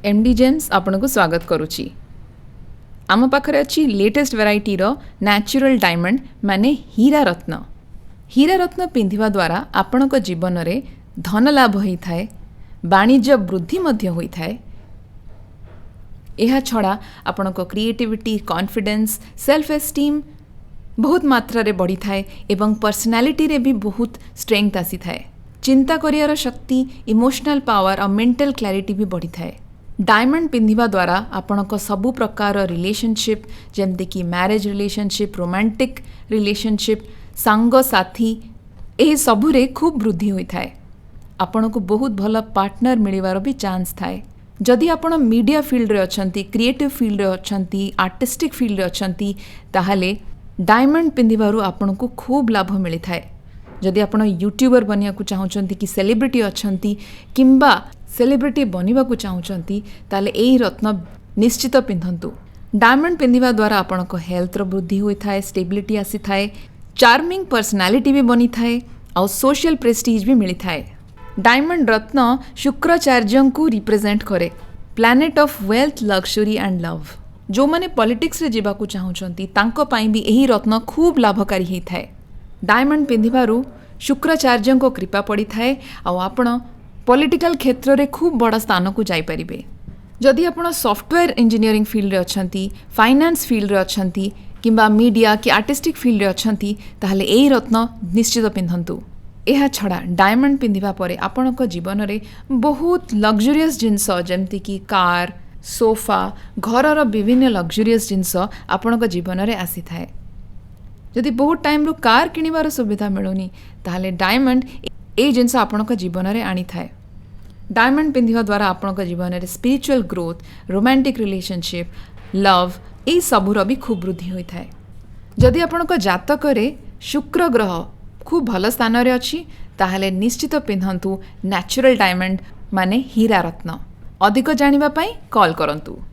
M D James ଆପଣଙ୍କୁ ସ୍ୱାଗତ କରୁଛି। ଆମ ପାଖରେ ଅଛି ଲେଟେଷ୍ଟ ଭେରାଇଟିର ନ୍ୟାଚୁରାଲ୍ ଡାଇମଣ୍ଡ, ମାନେ ହୀରା ରତ୍ନ। ହୀରା ରତ୍ନ ପିନ୍ଧିବା ଦ୍ୱାରା ଆପଣଙ୍କ ଜୀବନରେ ଧନ ଲାଭ ହୋଇଥାଏ, ବାଣିଜ୍ୟ ବୃଦ୍ଧି ମଧ୍ୟ ହୋଇଥାଏ। ଏହା ଛଡ଼ା ଆପଣଙ୍କ କ୍ରିଏଟିଭିଟି, କନଫିଡେନ୍ସ, ସେଲ୍ଫ ଏଷ୍ଟିମ୍ ବହୁତ ମାତ୍ରାରେ ବଢ଼ିଥାଏ ଏବଂ ପର୍ସନାଲିଟିରେ ବି ବହୁତ ଷ୍ଟ୍ରେଙ୍ଗଥ ଆସିଥାଏ। ଚିନ୍ତା କରିବାର ଶକ୍ତି, ଇମୋସନାଲ୍ ପାୱାର ଆଉ ମେଣ୍ଟାଲ କ୍ଲାରିଟି ବି ବଢ଼ିଥାଏ। ଡାଇମଣ୍ଡ ପିନ୍ଧିବା ଦ୍ୱାରା ଆପଣଙ୍କ ସବୁ ପ୍ରକାର ରିଲେସନସିପ୍, ଯେମିତିକି ମ୍ୟାରେଜ୍ ରିଲେସନସିପ୍, ରୋମାଣ୍ଟିକ୍ ରିଲେସନସିପ୍, ସାଙ୍ଗସାଥି, ଏହି ସବୁରେ ଖୁବ୍ ବୃଦ୍ଧି ହୋଇଥାଏ। ଆପଣଙ୍କୁ ବହୁତ ଭଲ ପାର୍ଟନର ମିଳିବାର ବି ଚାନ୍ସ ଥାଏ। ଯଦି ଆପଣ ମିଡ଼ିଆ ଫିଲ୍ଡରେ ଅଛନ୍ତି, କ୍ରିଏଟିଭ୍ ଫିଲ୍ଡରେ ଅଛନ୍ତି, ଆର୍ଟିଷ୍ଟିକ୍ ଫିଲ୍ଡରେ ଅଛନ୍ତି, ତାହେଲେ ଡାଇମଣ୍ଡ ପିନ୍ଧିବାରୁ ଆପଣଙ୍କୁ ଖୁବ୍ ଲାଭ ମିଳିଥାଏ। ଯଦି ଆପଣ ୟୁଟ୍ୟୁବର ବନିବାକୁ ଚାହୁଁଛନ୍ତି କି ସେଲିବ୍ରିଟି ଅଛନ୍ତି କିମ୍ବା ସେଲିବ୍ରିଟି ବନିବାକୁ ଚାହୁଁଛନ୍ତି, ତାହେଲେ ଏହି ରତ୍ନ ନିଶ୍ଚିତ ପିନ୍ଧନ୍ତୁ। ଡାଇମଣ୍ଡ ପିନ୍ଧିବା ଦ୍ୱାରା ଆପଣଙ୍କ ହେଲ୍ଥର ବୃଦ୍ଧି ହୋଇଥାଏ, ଷ୍ଟେବିଲିଟି ଆସିଥାଏ, ଚାର୍ମିଂ ପର୍ସନାଲିଟି ବି ବନିଥାଏ ଆଉ ସୋସିଆଲ ପ୍ରେଷ୍ଟିଜ୍ ବି ମିଳିଥାଏ। ଡାଇମଣ୍ଡ ରତ୍ନ ଶୁକ୍ରାଚାର୍ଯ୍ୟଙ୍କୁ ରିପ୍ରେଜେଣ୍ଟ କରେ, planet of wealth, luxury and love। ଯେଉଁମାନେ ପଲିଟିକ୍ସରେ ଯିବାକୁ ଚାହୁଁଛନ୍ତି, ତାଙ୍କ ପାଇଁ ବି ଏହି ରତ୍ନ ଖୁବ୍ ଲାଭକାରୀ ହେଇଥାଏ। ଡାଇମଣ୍ଡ ପିନ୍ଧିବାରୁ ଶୁକ୍ରାଚାର୍ଯ୍ୟଙ୍କ କୃପା ପଡ଼ିଥାଏ ଆଉ ଆପଣ ପଲିଟିକାଲ କ୍ଷେତ୍ରରେ ଖୁବ୍ ବଡ଼ ସ୍ଥାନକୁ ଯାଇପାରିବେ। ଯଦି ଆପଣ ସଫ୍ଟୱେର୍ ଇଞ୍ଜିନିୟରିଂ ଫିଲ୍ଡରେ ଅଛନ୍ତି, ଫାଇନାନ୍ସ ଫିଲ୍ଡରେ ଅଛନ୍ତି କିମ୍ବା ମିଡ଼ିଆ କି ଆର୍ଟିଷ୍ଟିକ୍ ଫିଲ୍ଡରେ ଅଛନ୍ତି, ତାହେଲେ ଏହି ରତ୍ନ ନିଶ୍ଚିତ ପିନ୍ଧନ୍ତୁ। ଏହା ଛଡ଼ା ଡାଇମଣ୍ଡ ପିନ୍ଧିବା ପରେ ଆପଣଙ୍କ ଜୀବନରେ ବହୁତ ଲକ୍ଜୁରିୟସ୍ ଜିନିଷ, ଯେମିତିକି କାର୍, ସୋଫା, ଘରର ବିଭିନ୍ନ ଲକ୍ଜୁରିୟସ୍ ଜିନିଷ ଆପଣଙ୍କ ଜୀବନରେ ଆସିଥାଏ। ଯଦି ବହୁତ ଟାଇମ୍ରୁ କାର୍ କିଣିବାର ସୁବିଧା ମିଳୁନି, ତାହେଲେ ଡାଇମଣ୍ଡ ଏଇ ଜିନିଷ ଆପଣଙ୍କ ଜୀବନରେ ଆଣିଥାଏ। ଡାଇମଣ୍ଡ ପିନ୍ଧିବା ଦ୍ୱାରା ଆପଣଙ୍କ ଜୀବନରେ spiritual growth, romantic relationship, love, ଏଇ ସବୁର ବି ଖୁବ୍ ବୃଦ୍ଧି ହୋଇଥାଏ। ଯଦି ଆପଣଙ୍କ ଜାତକରେ ଶୁକ୍ର ଗ୍ରହ ଖୁବ୍ ଭଲ ସ୍ଥାନରେ ଅଛି, ତାହେଲେ ନିଶ୍ଚିତ ପିନ୍ଧନ୍ତୁ ନ୍ୟାଚୁରାଲ୍ ଡାଇମଣ୍ଡ, ମାନେ ହୀରା ରତ୍ନ। ଅଧିକ ଜାଣିବା ପାଇଁ କଲ୍ କରନ୍ତୁ।